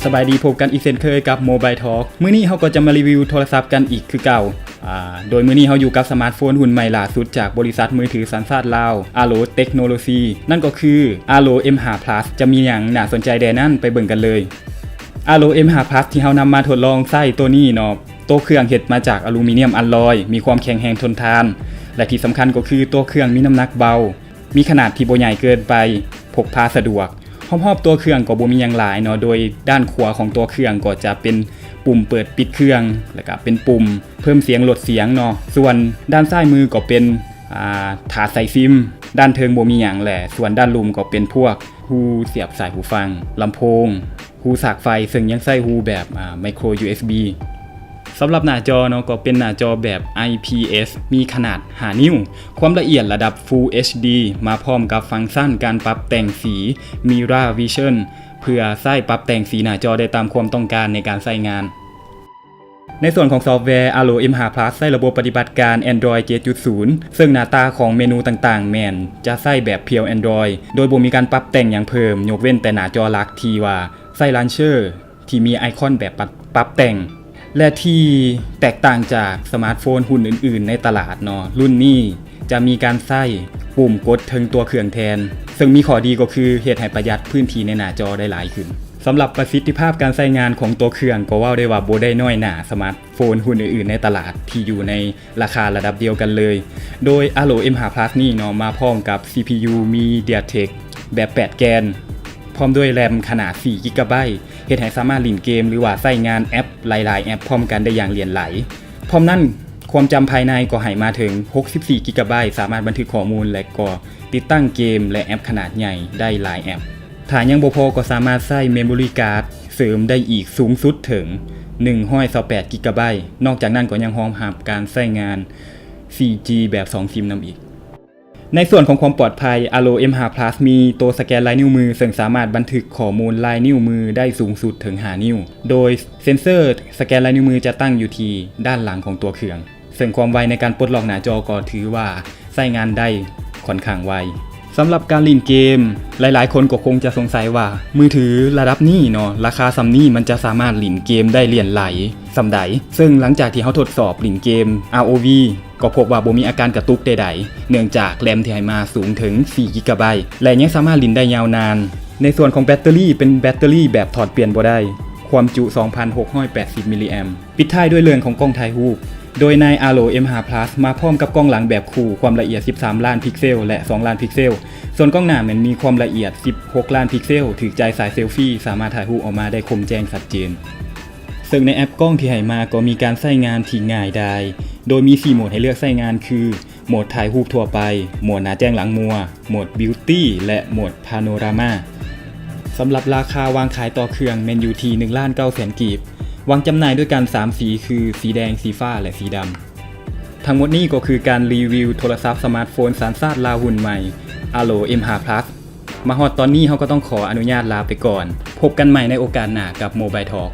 ສະບາຍດີ, ພົບກັນອີກເຊັ່ນເຄີຍກັບ Mobile Talk. ມື້ນີ້ເຮົາກໍຈະມາຣີວິວໂທລະສັບກັນອີກຄືເກົ່າ. ອາ ໂດຍມື້ນີ້ເຮົາຢູ່ກັບສະມາດໂຟນຮຸ່ນໃໝ່ຫຼ້າສຸດຈາກບໍລິສັດມືຖືສັນຊາດລາວ Alo Technology ນັ້ນກໍຄື Alo M five Plus. ຈະມີຫຍັງໜ້າສົນໃຈແດ່ນັ້ນ? ໄປເບິ່ງກັນເລີຍ. Alo M five Plus ທີ່ເຮົານຳມາທົດລອງໃຊ້ໂຕນີ້ເນາະ, ໂຕເຄື່ອງເຮັດມາຈາກອາລູມີນຽມອາລອຍ, ມີຄວາມແຂງແຮງທົນທານ ແລະ ທີ່ສຳຄັນກໍຄືໂຕເຄື່ອງມີນ້ຳໜັກເບົາ, ມີຂະໜາດທີ່ບໍ່ໃຫຍ່ເກີນໄປ, ພົກພາສະດວກ. ຮອບໆຕົວເຄື່ອງກໍບໍ່ມີຫຍັງຫຼາຍເນາະ, ໂດຍດ້ານຂວາຂອງຕົວເຄື່ອງກໍຈະເປັນປຸ່ມເປີດປິດເຄື່ອງ ແລ້ວກະເປັນປຸ່ມເພີ່ມສຽງລົດສຽງເນາະ. ສ່ວນດ້ານຊ້າຍມືກໍເປັນ ອາ ຖາດໃສ່ຊິມ, ດ້ານເທິງບໍ່ມີຫຍັງແຫຼະ. ສ່ວນດ້ານລຸ່ມກໍເປັນພວກຮູສຽບສາຍຫູຟັງ, ລຳໂພງ, ຮູສາກໄຟ, ເຊິ່ງຍັງໃຊ້ຮູແບບ ອາ ໄມໂຄຣ ຢູເອັສບີ. ສຳລັບໜ້າຈໍເນາະ ກໍເປັນໜ້າຈໍແບບ ໄອພີເອສ ມີຂະໜາດຫ້ານິ້ວ, ຄວາມລະອຽດລະດັບ Full ເອັດດີ ມາພ້ອມກັບຟັງຊັນການປັບແຕ່ງສີ Mirror Vision ເພື່ອໃຊ້ປັບແຕ່ງສີໜ້າຈໍໄດ້ຕາມຄວາມຕ້ອງການໃນການໃຊ້ງານ. ໃນສ່ວນຂອງຊອບແວ Alo M five Plus ໃຊ້ລະບົບປະຕິບັດການ Android ເຈັດຈຸດສູນ ເຊິ່ງໜ້າຕາຂອງເມນູຕ່າງໆແມ່ນຈະໃຊ້ແບບ Pure Android ໂດຍບໍ່ມີການປັບແຕ່ງຫຍັງເພີ່ມ, ຍົກເວັ້ນແຕ່ໜ້າຈໍຫຼັກທີ່ວ່າໃຊ້ Launcher ທີ່ມີໄອຄອນແບບປັບ ປັບແຕ່ງ ແລະ ທີ່ແຕກຕ່າງຈາກສະມາດໂຟນຮຸ່ນອື່ນໆໃນຕະຫຼາດເນາະ, ລຸ້ນນີ້ຈະມີການໃຊ້ປຸ່ມກົດເທິງຕົວເຄື່ອງແທນ, ເຊິ່ງມີຂໍ້ດີກໍຄືເຮັດໃຫ້ປະຢັດພື້ນທີ່ໃນໜ້າຈໍໄດ້ຫຼາຍຂຶ້ນ. ສຳລັບປະສິດທິພາບການໃຊ້ງານຂອງຕົວເຄື່ອງກໍເວົ້າໄດ້ວ່າບໍ່ໄດ້ນ້ອຍໜ້າສະມາດໂຟນຮຸ່ນອື່ນໆໃນຕະຫຼາດທີ່ຢູ່ໃນ ລາຄາລະດັບດຽວກັນເລີຍ, ໂດຍ Alo M five Plus ນີ້ເນາະ ມາພ້ອມກັບ CPU MediaTek ແບບແປດແກນ ພ້ອມດ້ວຍ RAM ຂະໜາດສີ່ກິກະໄບ, ເຮັດໃຫ້ສາມາດຫຼິ້ນເກມ ຫຼືວ່າໃຊ້ງານແອັບຫຼາຍໆແອັບພ້ອມກັນໄດ້ຢ່າງຫຼວງຫຼາຍ. ພ້ອມນັ້ນ, ຄວາມຈຳພາຍໃນກໍໃຫ້ມາເຖິງຫົກສິບສີ່ກິກະໄບ, ສາມາດບັນທຶກຂໍ້ມູນ ແລະ ກໍຕິດຕັ້ງເກມ ແລະ ແອັບຂະໜາດໃຫຍ່ໄດ້ຫຼາຍແອັບ. ຖ້າຍັງບໍ່ພໍກໍສາມາດໃຊ້ Memory Card ເສີມໄດ້ອີກສູງສຸດເຖິງໜຶ່ງຮ້ອຍຊາວແປດກິກະໄບ. ນອກຈາກນັ້ນກໍຍັງຮອງຮັບການໃຊ້ງານສີ່ຈີແບບສອງຊິມນຳອີກ. ໃນສ່ວນຂອງຄວາມປອດໄພ, Alo M five Plus ມີໂຕສະແກນລາຍນິ້ວມື, ເຊິ່ງສາມາດບັນທຶກຂໍ້ມູນລາຍນິ້ວມືໄດ້ສູງສຸດເຖິງຫ້ານິ້ວ, ໂດຍເຊັນເຊີສະແກນລາຍນິ້ວມືຈະຕັ້ງຢູ່ທີ່ດ້ານຫຼັງຂອງຕົວເຄື່ອງ. ເຊິ່ງຄວາມໄວໃນການປົດລັອກໜ້າຈໍກໍຖືວ່າໃຊ້ງານໄດ້ຂ້ອນຂ້າງໄວ. ສຳລັບການຫຼິ້ນເກມ, ຫຼາຍໆຄົນກໍຄົງຈະສົງໄສວ່າ ມືຖືລະດັບນີ້ເນາະ, ລາຄາສ່ຳນີ້ ມັນຈະສາມາດຫຼິ້ນເກມໄດ້ຫຼວງຫຼາຍສ່ຳໃດ? ເຊິ່ງຫຼັງຈາກທີ່ເຮົາທົດສອບຫຼິ້ນເກມ ROV ກໍພົບວ່າບໍ່ມີອາການກະຕຸກໃດໆ, ເນື່ອງຈາກ RAM ທີ່ໃຫ້ມາສູງເຖິງສີ່ກິກະໄບ ແລະ ຍັງສາມາດຫຼິ້ນໄດ້ຍາວນານ. ໃນສ່ວນຂອງແບັດເຕີຣີ ເປັນແບັດເຕີຣີແບບຖອດປ່ຽນບໍ່ໄດ້, ຄວາມຈຸສອງພັນຫົກຮ້ອຍແປດສິບມິລລີແອັມ. ປິດທ້າຍດ້ວຍເລື່ອງຂອງກ້ອງຖ່າຍຮູບ, ໂດຍໃນ Alo M five Plus ມາພ້ອມກັບກ້ອງຫຼັງແບບຄູ່, ຄວາມລະອຽດສິບສາມລ້ານພິກເຊວ ແລະ ສອງລ້ານພິກເຊວ, ສ່ວນກ້ອງໜ້າແມ່ນມີຄວາມລະອຽດສິບຫົກລ້ານພິກເຊວ, ຖືກໃຈສາຍເຊລຟີ ສາມາດຖ່າຍຮູບອອກມາໄດ້ຄົມແຈ້ງຊັດເຈນ. ເຊິ່ງໃນແອັບກ້ອງທີ່ໃຫ້ມາກໍມີການໃຊ້ງານທີ່ງ່າຍດາຍ, ໂດຍມີສີ່ໂໝດໃຫ້ເລືອກໃຊ້ງານຄື ໂໝດຖ່າຍຮູບທົ່ວໄປ, ໂໝດໜ້າແຈ້ງຫຼັງມົວ, ໂໝດ Beauty ແລະ ໂໝດ Panorama. ສຳລັບລາຄາວາງຂາຍຕໍ່ເຄື່ອງແມ່ນຢູ່ທີ່ໜຶ່ງລ້ານເກົ້າແສນກີບ, ວາງຈຳໜ່າຍດ້ວຍກັນສາມສີຄື ສີແດງ, ສີຟ້າ ແລະ ສີດຳ. ທັງໝົດນີ້ກໍຄືການຣີວິວໂທລະສັບສະມາດໂຟນສັນຊາດລາວຮຸ່ນໃໝ່ Alo M five Plus. ມາຮອດຕອນນີ້ເຮົາກໍຕ້ອງຂໍອະນຸຍາດລາໄປກ່ອນ. ພົບກັນໃໝ່ໃນໂອກາດໜ້າກັບ Mobile Talk.